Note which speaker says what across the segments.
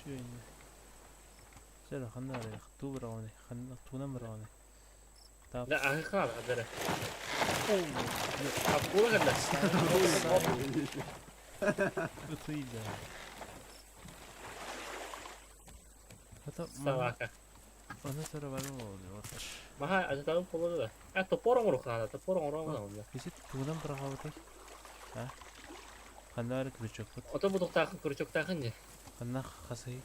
Speaker 1: Үөннэ. Чэ, ханна барыах? Туу быраҕыный? Ханна тугунан быраҕыный? Тап.
Speaker 2: Да аһы хаал адара. Акула кэллэ.
Speaker 1: Ытыйда. Ата
Speaker 2: Собака.
Speaker 1: Аны сарабары болду.
Speaker 2: Маха ажаталым болду да. А топор оҥорук наада, топор оҥорон онно.
Speaker 1: Ити тугунан быраҕабытый? А? Ханна бары крючокпут?
Speaker 2: Ото бутуктаахын, крючоктаахын дии.
Speaker 1: Ханна хасый?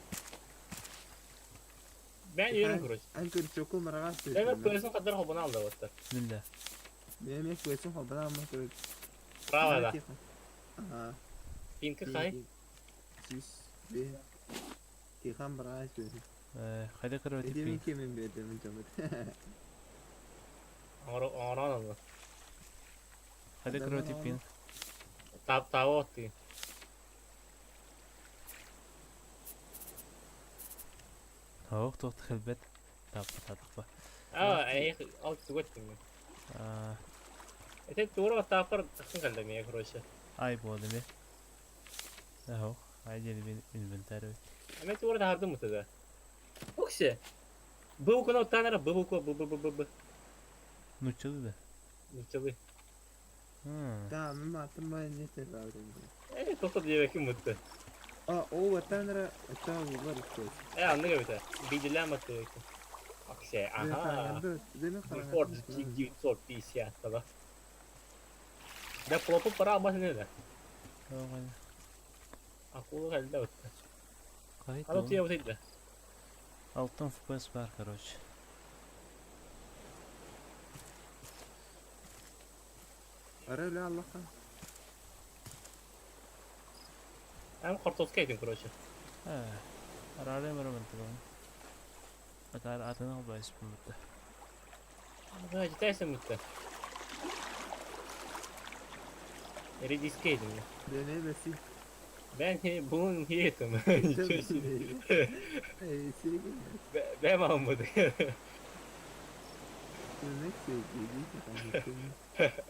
Speaker 2: Бэйэн үөрэн короче.
Speaker 3: Эн крючокку мыраҕас
Speaker 2: Эбэр көсүн хаддар хобуна алда боттар.
Speaker 1: Мин да.
Speaker 3: Мен көсүн хобуна алмак көрөт.
Speaker 2: Право да.
Speaker 3: Ага.
Speaker 2: Пинки хай.
Speaker 3: Сис бе. Тихан быраҕас түһүн.
Speaker 1: Хайда көрөбүт
Speaker 3: Ити мин кимин биэрдим дьоммут.
Speaker 2: Оҥорон алла.
Speaker 1: Хайда көрөбүт пинк.
Speaker 2: Тап таво ты.
Speaker 1: Оох туох хэлбэт. Тааппа тааппа.
Speaker 2: А, эх, ал тугаттым.
Speaker 1: А,
Speaker 2: Это тура тааппар тахсан кэллэ мия, короче.
Speaker 1: Ай буолла ме. Ахо, ай диэн мин инвентарь.
Speaker 2: Эме тура таһардым мутада. Оксе. Б букваны оттаанара Б буква Б Б Б Б Б.
Speaker 1: Нуччалы да.
Speaker 2: Нуччалы.
Speaker 3: Да, мен аттым бай не тербавдым.
Speaker 2: Э, тоқта диэбэккин мутта.
Speaker 3: А, ол оттаанара оттаа булар истес.
Speaker 2: Э, аннык эбитэ. Биидилээн матта Оксе, ага. Рекорд 950 таба. Да плопу пора алмас не да. Акула кэллэ утта. Аны туя бутайда.
Speaker 1: Алтын FPS бар, короче.
Speaker 3: Ара өлө Аллахха.
Speaker 2: Ам картошка этим, короче.
Speaker 1: Э, арары мөрөмөнтөгөн. Атар атын албайсың бутта.
Speaker 2: Да, житайсың бутта. Редиске этим.
Speaker 3: Дене беси.
Speaker 2: Ben bunun yedim. Ничего себе.
Speaker 3: Эй, сиги.
Speaker 2: Бэм алмады.
Speaker 3: Demek sevgili.